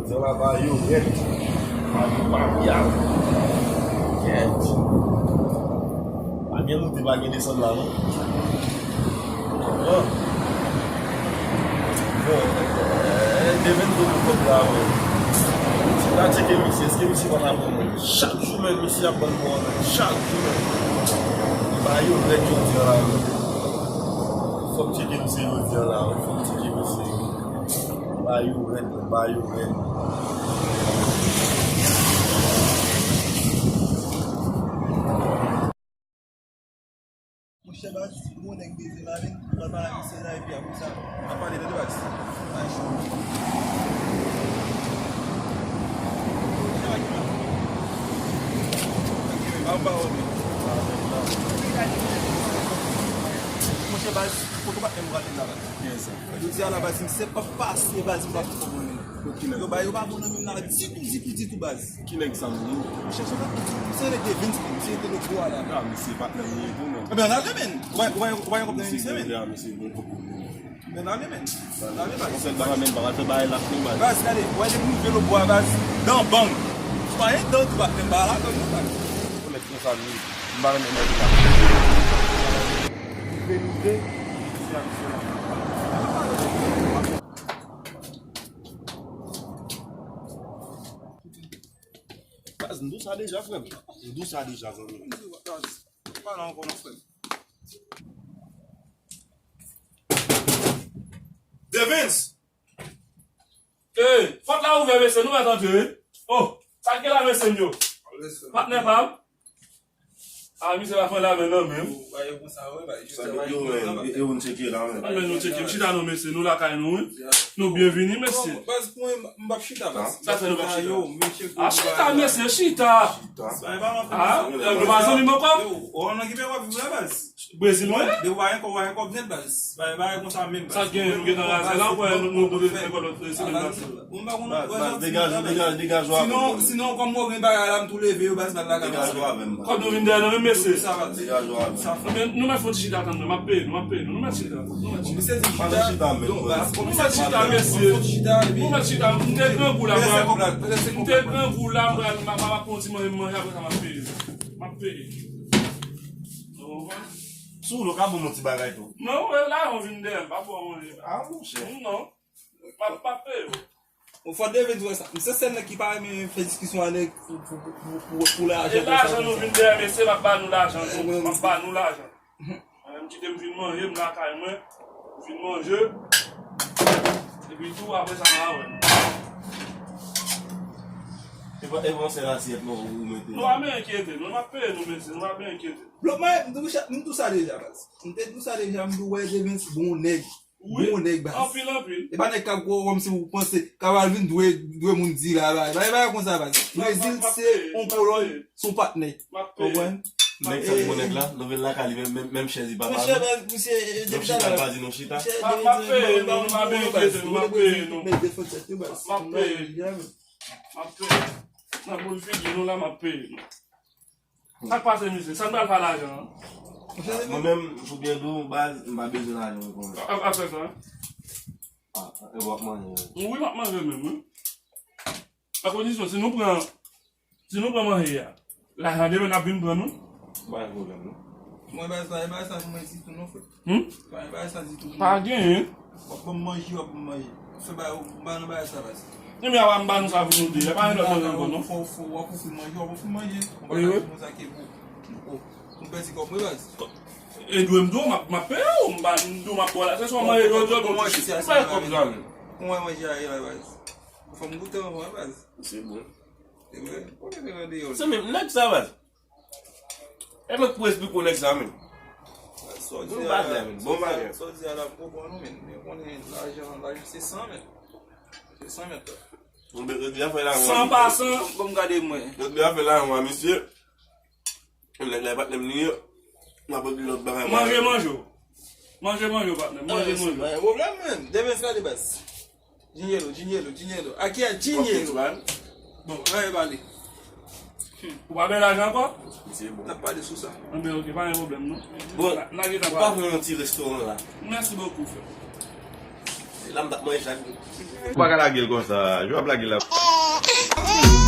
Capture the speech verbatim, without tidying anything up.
Zan la ba yo rèd. Pa gen pa vyab. Kèt. Pa gen moute, pa gen desann la, non. Bon. Bon. Eh, Devens do pou kòb la, wi. Si ta tcheke misye, èske misye pa ta pran mwen? Chak jou menm, misye ap ban m pwoblèm. Chak jou menm. Ba yo rèd jodi a la, wi. Fò m tcheke misye jodi a la, wi. Fò m tcheke misye. Ba yo rèd, ba yo rèd. Monchè baz, gwo nèg bezwen la, men papa misye la, epi apre sa, n ap pale tande baz. Ay, cho. Monchè baz, foto pa t menm pral la baz. Jodi a la baz, misye p ap pase baz, m pa konprann. Yo ba yo pa bon nan menm la ditou, ditou, ditou baz. Ki nèg sa menm? Misye se nèg de vin, misye te lo gwo a la. Ah, misye patnè m ye tou, non. Ebyen, n ale, men. Ou pa, ou pa, ou pa yon kòb nan misye, men. Misye bon kòb pou mwen. Men n ale, men. N ale, baz. Yon sèl bagay, men, pa fè bagay la, non, baz. Baz, gade, ou wè depi nou velo bwa, baz, dan bang. Ou pa yon dan, ou pa menm bagay la, dan nou, baz. Ou mèt konsa, men. M pa renmen nèg la. Vin vre, se ak fè la. Baz, m di w sa deja, frè m. M di w sa deja, zanmi. Pa la ankò non, frè m. Devens! Ey, pòt la ouvè, mesye, nou mèt antre, wi. Oh, sa k gen la, mesye m yo? Patnè pa m? Ah, misye pa fè lamen nan menm. Ou pa yo konsa, wi, ba, yo, yo, yo, yo, nou tcheke la, men. Ah, men nou tcheke, chita non, mesye, nou lakay nou, wi. Nou byenvini, mesye. Bon, baz, pou mwen, m p ap chita, baz. Sa fè nou p ap chita? Ah, chita, mesye, chita. Ah, nou pa zanmi m ankò? Yo, ou nan ki peyi w ap viv la, baz? Brezil mwen ye. Depi w pa gen kòb, w pa gen kòb nèt, baz. Bagay, bagay konsa menm, baz. Sa gen, nou gentan raze la, ou kwè nou, nou pote fè kòb lòt semèn pase la. Baz, baz, degaje w, degaje, degaje w avè m. Sinon, sinon, kòm mwen gen bagay la, m tou leve yo, baz, bat lakay. Degaje w avè m, baz. Kòb nou vin dèyè nou menm, mesye. Degaje w avè m. Men nou mèt fon ti chita tann mwen, m ap peye nou, m ap peye nou. Nou mèt chita, nou mèt chita. Misye di chita, chita, mesye. Nou mèt chita, m te grangou la, m pral, m te grangou la, m pral, m ap, m ap pran ti manje, m manje, apre sa m ap peye. M ap peye. Ou konprann? Si w vle, w ka ban m yon ti bagay tou. Non, wè, lajan w vin dèyè m, pa ba w manje. Ah, monchè. Non. M ap, m ap peye w. Bon, fò Devens wè sa. Misye sèl nèg ki pa renmen fè diskisyon a nèg pou, pou, pou, pou, pou lajan konsa. E lajan nou vin dèyè, mesye, m ap ba nou lajan nou. M ap ba nou lajan. Mwen menm kite m vin manje, m lakay mwen. M vin manje. Epi tou, apre sa, m a wè. E pa, e pa yon sèl asyèt non ou mete. Nou pa byen enkyete, nou, m ap peye nou, mesye, nou pa byen enkyete. Blòk mwen, m di w sa deja, baz. M te di w sa deja, m di w wè Devens bon nèg. Bon nèg, baz. Anpil, anpil. E pa nèg k ap gwo wòm si ou panse k ap al vin dwe, dwe moun di la, baz. E pa, e pa konsa, baz. Brezil se yon kolòn, se yon patnè. Konprann? Nèg sa bon nèg la, nou vin lakay li, menm, menm, menm chèz li pa ba nou. Menm chita li pa di nou chita. M ap peye nou, nou pa byen enkyete nou, m ap peye nou. M ap peye. M ap peye. Nan boul figi nou la, m ap peye nou. Sa k pase, mesye? Sa n pral fè a lajan an? Mwen menm, pou byen di w, baz, m pa bezwen lajan w konn. Ap, ap fè sa? Ah, e w ap manje. Wi, m ap manje menm, wi. A kondisyon, si nou pran, si nou pran manje a, lajan demen n ap vin pran nou? Pa gen pwoblèm, non. Mwen, baz, pa gen bagay sa pou mwen ditou, non, frè. Hmm? Pa gen bagay sa ditou. Pa genyen. W ap ban m manje, w ap ban m manje. Fè bagay, ou ba nan bagay sa, baz. Ebyen, apa m ba nou sa pou nou de. E pa gen lòt manje ankò, non. Fò, fò, w ap ofri manje, w ap ofri manje. Ou pa ka di konsa ke pou, pou, pou m pèdi kòb mwen, baz. E dwe m di w, m ap, m ap peye w, m ba, m di w m ap ba w la. Se swa manje jodi, jodi, m pa gen kòb sa, men. Ou wè manje a ye la, baz. Fò m goute anvan, baz. Se bon. Se vre. Ou te rete deyò. Se menm nèg sa, baz. E mwen k pou esplike w nèg sa, men. Bon bagay, men. Bon bagay. Sa w di a la, m konprann ou, men. Men konnen lajan, lajan se san, men. Se san, men. San pa san, bon, gade mwen. Yo te fè la, mwen, misye. Nèg la, patnè m li ye. M ap di lòt bagay. Manje, manje w. Manje, manje w, patnè. Manje, manje w. Pa gen pwoblèm, men. Demen sa de baz. Dinero, dinero, dinero. Aki a dinero. Bon, anyen pale. Ou pa bay lajan ankò? Misye bon. N ap pale sou sa. Anben, ok, pa gen pwoblèm, non. Bon, n a, n a gentan pale. Ou pa fè yon ti restoran la? Mèsi bokou, frè. la, m t ap manje chak jou. Ou pa ka lage l konsa. Jan w ap lage l la.